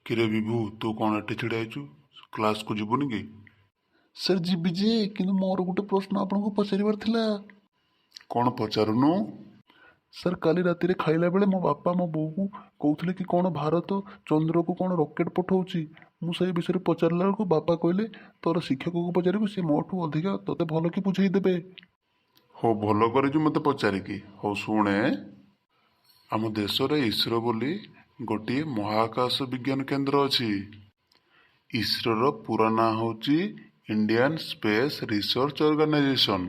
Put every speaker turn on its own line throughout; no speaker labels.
କିରେ ବିଭୁ, ତୁ କ'ଣ ଏଠି ଛିଡ଼ା ହେଇଛୁ? କ୍ଲାସ୍କୁ ଯିବୁନି କି?
ସାର୍, ଯିବି ଯେ, କିନ୍ତୁ ମୋର ଗୋଟେ ପ୍ରଶ୍ନ ଆପଣଙ୍କୁ ପଚାରିବାର ଥିଲା।
କ'ଣ, ପଚାରୁନୁ?
ସାର୍, କାଲି ରାତିରେ ଖାଇଲା ବେଳେ ମୋ ବାପା ମୋ ବୋଉକୁ କହୁଥିଲେ କି କ'ଣ ଭାରତ ଚନ୍ଦ୍ରକୁ କ'ଣ ରକେଟ୍ ପଠାଉଛି। ମୁଁ ସେଇ ବିଷୟରେ ପଚାରିଲା ବେଳକୁ ବାପା କହିଲେ, ତୋର ଶିକ୍ଷକକୁ ପଚାରିବୁ, ସେ ମୋଠୁ ଅଧିକା ତୋତେ ଭଲ କି ବୁଝେଇ ଦେବେ।
ହଉ, ଭଲ କରିଛୁ ମୋତେ ପଚାରିକି। ହଉ ଶୁଣେ, ଆମ ଦେଶରେ ଇସ୍ରୋ ବୋଲି ଗୋଟିଏ ମହାକାଶ ବିଜ୍ଞାନ କେନ୍ଦ୍ର ଅଛି। ଇସ୍ରୋର ପୁରା ନାଁ ହେଉଛି ଇଣ୍ଡିଆନ୍ ସ୍ପେସ୍ ରିସର୍ଚ୍ଚ ଅର୍ଗାନାଇଜେସନ୍,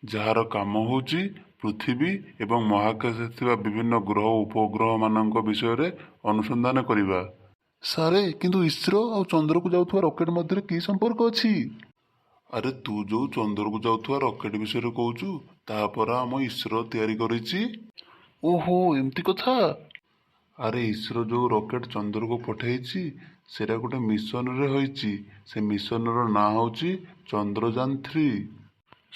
ଯାହାର କାମ ହେଉଛି ପୃଥିବୀ ଏବଂ ମହାକାଶରେ ଥିବା ବିଭିନ୍ନ ଗ୍ରହ, ଉପଗ୍ରହମାନଙ୍କ ବିଷୟରେ ଅନୁସନ୍ଧାନ କରିବା।
ସାରେ, କିନ୍ତୁ ଇସ୍ରୋ ଆଉ ଚନ୍ଦ୍ରକୁ ଯାଉଥିବା ରକେଟ୍ ମଧ୍ୟରେ କି ସମ୍ପର୍କ ଅଛି?
ଆରେ, ତୁ ଯୋଉ ଚନ୍ଦ୍ରକୁ ଯାଉଥିବା ରକେଟ୍ ବିଷୟରେ କହୁଛୁ, ତାହା ପରା ଆମ ଇସ୍ରୋ ତିଆରି କରିଛି।
ଓହୋ, ଏମିତି କଥା।
ଆରେ, ଇସ୍ରୋ ଯୋଉ ରକେଟ୍ ଚନ୍ଦ୍ରକୁ ପଠେଇଛି, ସେଇଟା ଗୋଟେ ମିଶନରେ ହୋଇଛି। ସେ ମିଶନର ନାଁ ହେଉଛି ଚନ୍ଦ୍ରଯାନ 3।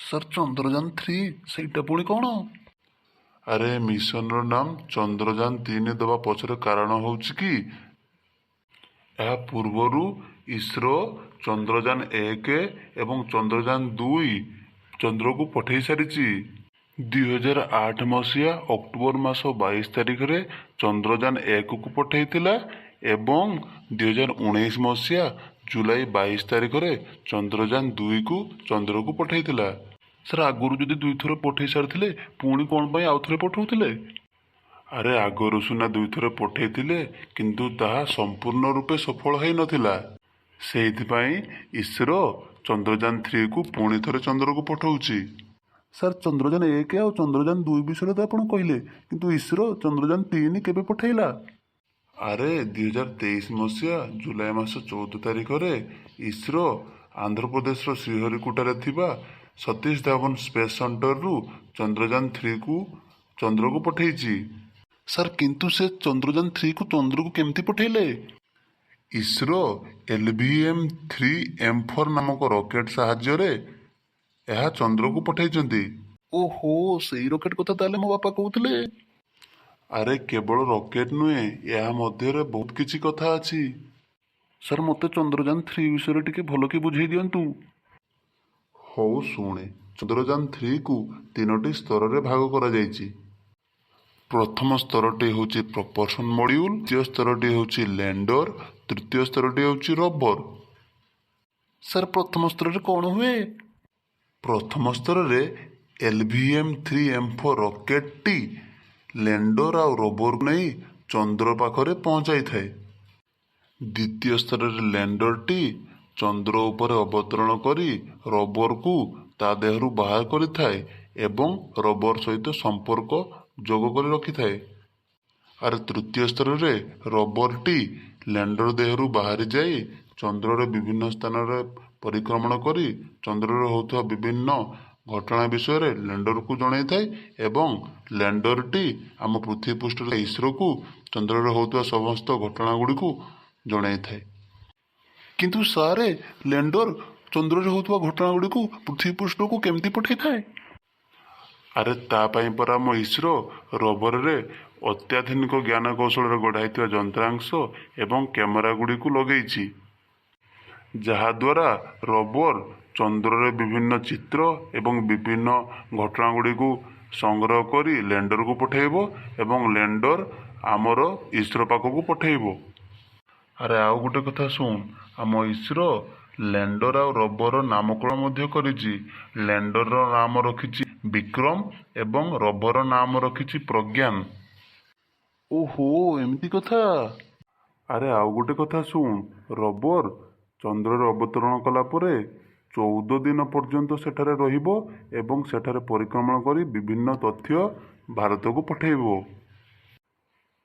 ସାର୍, ଚନ୍ଦ୍ରଯାନ 3, ସେଇଟା ପୁଣି କ'ଣ?
ଆରେ, ମିଶନର ନାମ ଚନ୍ଦ୍ରଯାନ 3 ଦେବା ପଛରେ କାରଣ ହେଉଛି କି, ଏହା ପୂର୍ବରୁ ଇସ୍ରୋ ଚନ୍ଦ୍ରଯାନ 1 ଏବଂ ଚନ୍ଦ୍ରଯାନ 2 ଚନ୍ଦ୍ରକୁ ପଠେଇ ସାରିଛି। 2008 ମସିହା ଅକ୍ଟୋବର ମାସ 22 ତାରିଖରେ ଚନ୍ଦ୍ରଯାନ 1କୁ ପଠେଇଥିଲା ଏବଂ 2019 ମସିହା ଜୁଲାଇ 22 ତାରିଖରେ ଚନ୍ଦ୍ରଯାନ 2କୁ ଚନ୍ଦ୍ରକୁ ପଠେଇଥିଲା।
ସାର୍, ଆଗରୁ ଯଦି ଦୁଇଥର ପଠେଇ ସାରିଥିଲେ, ପୁଣି କ'ଣ ପାଇଁ ଆଉ ଥରେ ପଠଉଥିଲେ?
ଆରେ, ଆଗରୁ ସିନା ଦୁଇଥର ପଠେଇଥିଲେ, କିନ୍ତୁ ତାହା ସମ୍ପୂର୍ଣ୍ଣ ରୂପେ ସଫଳ ହେଇନଥିଲା। ସେଇଥିପାଇଁ ଇସ୍ରୋ ଚନ୍ଦ୍ରଯାନ 3କୁ ପୁଣି ଥରେ ଚନ୍ଦ୍ରକୁ ପଠଉଛି।
ସାର୍, ଚନ୍ଦ୍ରଯାନ 1 ଆଉ ଚନ୍ଦ୍ରଯାନ 2 ବିଷୟରେ ତ ଆପଣ କହିଲେ, କିନ୍ତୁ ଇସ୍ରୋ ଚନ୍ଦ୍ରଯାନ 3 କେବେ ପଠେଇଲା?
ଆରେ, 2023 ମସିହା ଜୁଲାଇ ମାସ 14 ତାରିଖରେ ଇସ୍ରୋ ଆନ୍ଧ୍ରପ୍ରଦେଶର ଶ୍ରୀହରିକୋଟାରେ ଥିବା ସତୀଶ ଧାୱନ ସ୍ପେସ୍ ସେଣ୍ଟରରୁ ଚନ୍ଦ୍ରଯାନ 3କୁ ଚନ୍ଦ୍ରକୁ ପଠେଇଛି।
ସାର୍, କିନ୍ତୁ ସେ ଚନ୍ଦ୍ରଯାନ 3କୁ ଚନ୍ଦ୍ରକୁ କେମିତି ପଠେଇଲେ?
ଇସ୍ରୋ LVM 3 M4 ନାମକ ରକେଟ୍ ସାହାଯ୍ୟରେ ଏହା ଚନ୍ଦ୍ରକୁ ପଠେଇଛନ୍ତି।
ଓହୋ, ସେଇ ରକେଟ୍ କଥା ତାହେଲେ ମୋ ବାପା କହୁଥିଲେ।
ଆରେ, କେବଳ ରକେଟ୍ ନୁହେଁ, ଏହା ମଧ୍ୟରେ ବହୁତ କିଛି କଥା ଅଛି।
ସାର୍, ମୋତେ ଚନ୍ଦ୍ରଯାନ 3 ବିଷୟରେ ଟିକେ ଭଲ କି ବୁଝେଇ ଦିଅନ୍ତୁ।
ହଉ ଶୁଣେ, ଚନ୍ଦ୍ରଯାନ 3କୁ ତିନୋଟି ସ୍ତରରେ ଭାଗ କରାଯାଇଛି। ପ୍ରଥମ ସ୍ତରଟି ହେଉଛି ପ୍ରପଲସନ୍ ମଡ୍ୟୁଲ, ଦ୍ୱିତୀୟ ସ୍ତରଟି ହେଉଛି ଲ୍ୟାଣ୍ଡର, ତୃତୀୟ ସ୍ତରଟି ହେଉଛି ରୋଭର।
ସାର୍, ପ୍ରଥମ ସ୍ତରରେ କ'ଣ ହୁଏ?
ପ୍ରଥମ ସ୍ତରରେ LVM 3 M4 ରକେଟଟି ଲ୍ୟାଣ୍ଡର ଆଉ ରୋଭରକୁ ନେଇ ଚନ୍ଦ୍ର ପାଖରେ ପହଞ୍ଚାଇଥାଏ। ଦ୍ୱିତୀୟ ସ୍ତରରେ ଲ୍ୟାଣ୍ଡରଟି ଚନ୍ଦ୍ର ଉପରେ ଅବତରଣ କରି ରୋଭରକୁ ତା ଦେହରୁ ବାହାର କରିଥାଏ ଏବଂ ରୋଭର ସହିତ ସମ୍ପର୍କ ଯୋଗ କରି ରଖିଥାଏ। ଆରେ, ତୃତୀୟ ସ୍ତରରେ ରୋଭରଟି ଲ୍ୟାଣ୍ଡର ଦେହରୁ ବାହାରି ଯାଇ ଚନ୍ଦ୍ରର ବିଭିନ୍ନ ସ୍ଥାନରେ ପରିକ୍ରମଣ କରି ଚନ୍ଦ୍ରରେ ହେଉଥିବା ବିଭିନ୍ନ ଘଟଣା ବିଷୟରେ ଲ୍ୟାଣ୍ଡରକୁ ଜଣାଇଥାଏ ଏବଂ ଲ୍ୟାଣ୍ଡରଟି ଆମ ପୃଥିବୀ ପୃଷ୍ଠରେ ଇସ୍ରୋକୁ ଚନ୍ଦ୍ରରେ ହେଉଥିବା ସମସ୍ତ ଘଟଣା ଗୁଡ଼ିକୁ ଜଣାଇଥାଏ।
କିନ୍ତୁ ସାରେ, ଲ୍ୟାଣ୍ଡର ଚନ୍ଦ୍ରରେ ହେଉଥିବା ଘଟଣା ଗୁଡ଼ିକୁ ପୃଥିବୀ ପୃଷ୍ଠକୁ କେମିତି ପଠେଇଥାଏ?
ଆରେ, ତା ପାଇଁ ପରା ଆମ ଇସ୍ରୋ ରୋଭରରେ ଅତ୍ୟାଧୁନିକ ଜ୍ଞାନକୌଶଳରେ ଗଢ଼ା ହେଇଥିବା ଯନ୍ତ୍ରାଂଶ ଏବଂ କ୍ୟାମେରା ଗୁଡ଼ିକୁ ଲଗେଇଛି, ଯାହାଦ୍ୱାରା ରୋଭର ଚନ୍ଦ୍ରରେ ବିଭିନ୍ନ ଚିତ୍ର ଏବଂ ବିଭିନ୍ନ ଘଟଣା ଗୁଡ଼ିକୁ ସଂଗ୍ରହ କରି ଲ୍ୟାଣ୍ଡରକୁ ପଠେଇବ ଏବଂ ଲ୍ୟାଣ୍ଡର ଆମର ଇସ୍ରୋ ପାଖକୁ ପଠେଇବ। ଆରେ, ଆଉ ଗୋଟେ କଥା ଶୁଣ, ଆମ ଇସ୍ରୋ ଲ୍ୟାଣ୍ଡର ଆଉ ରୋଭରର ନାମକରଣ ମଧ୍ୟ କରିଛି। ଲ୍ୟାଣ୍ଡରର ନାମ ରଖିଛି ବିକ୍ରମ ଏବଂ ରୋଭରର ନାମ ରଖିଛି ପ୍ରଜ୍ଞାନ।
ଓହୋ, ଏମିତି କଥା।
ଆରେ, ଆଉ ଗୋଟେ କଥା ଶୁଣ, ରୋଭର ଚନ୍ଦ୍ରରେ ଅବତରଣ କଲା ପରେ 14 ଦିନ ପର୍ଯ୍ୟନ୍ତ ସେଠାରେ ରହିବ ଏବଂ ସେଠାରେ ପରିକ୍ରମଣ କରି ବିଭିନ୍ନ ତଥ୍ୟ ଭାରତକୁ ପଠେଇବ।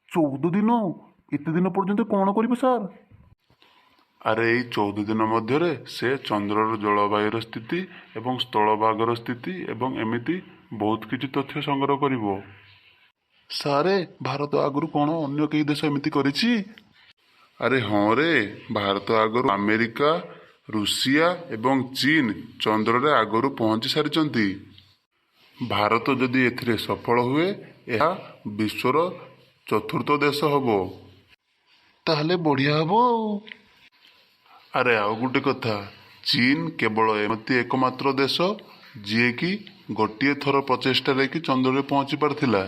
14 ଦିନ? ଏତେ ଦିନ ପର୍ଯ୍ୟନ୍ତ କ'ଣ କରିବ ସାର୍?
ଆରେ, ଏଇ 14 ଦିନ ମଧ୍ୟରେ ସେ ଚନ୍ଦ୍ରର ଜଳବାୟୁର ସ୍ଥିତି ଏବଂ ସ୍ଥଳଭାଗର ସ୍ଥିତି ଏବଂ ଏମିତି ବହୁତ କିଛି ତଥ୍ୟ ସଂଗ୍ରହ କରିବ।
ସାରେ, ଭାରତ ଆଗରୁ କ'ଣ ଅନ୍ୟ କେହି ଦେଶ ଏମିତି କରିଛି?
ଆରେ ହଁ ରେ, ଭାରତ ଆଗରୁ ଆମେରିକା, ରୁଷିଆ ଏବଂ ଚୀନ ଚନ୍ଦ୍ରରେ ଆଗରୁ ପହଞ୍ଚି ସାରିଛନ୍ତି। ଭାରତ ଯଦି ଏଥିରେ ସଫଳ ହୁଏ, ଏହା ବିଶ୍ୱର ଚତୁର୍ଥ ଦେଶ ହେବ।
ତାହେଲେ ବଢ଼ିଆ ହେବ ଆଉ।
ଆରେ, ଆଉ ଗୋଟେ କଥା, ଚୀନ କେବଳ ଏମିତି ଏକମାତ୍ର ଦେଶ ଯିଏକି ଗୋଟିଏ ଥର ପ୍ରଚେଷ୍ଟାରେ କି ଚନ୍ଦ୍ରରେ ପହଞ୍ଚି ପାରିଥିଲା।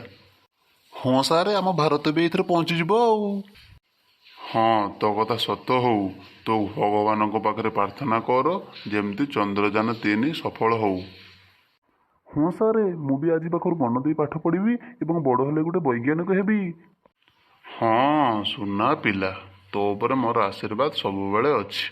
ହଁ ସାର୍, ଆମ ଭାରତ ବି ଏଇଥର ପହଞ୍ଚିଯିବ ଆଉ।
ହଁ, ତୋ କଥା ସତ ହଉ। ତୁ ଭଗବାନଙ୍କ ପାଖରେ ପ୍ରାର୍ଥନା କର ଯେମିତି ଚନ୍ଦ୍ରଯାନ 3 ସଫଳ ହଉ।
ହଁ ସାର୍, ମୁଁ ବି ଆଜି ପାଖରୁ ମନ ଦେଇ ପାଠ ପଢ଼ିବି ଏବଂ ବଡ଼ ହେଲେ ଗୋଟେ ବୈଜ୍ଞାନିକ ହେବି।
ହଁ ସୁନା ପିଲା, ତୋ ଉପରେ ମୋର ଆଶୀର୍ବାଦ ସବୁବେଳେ ଅଛି।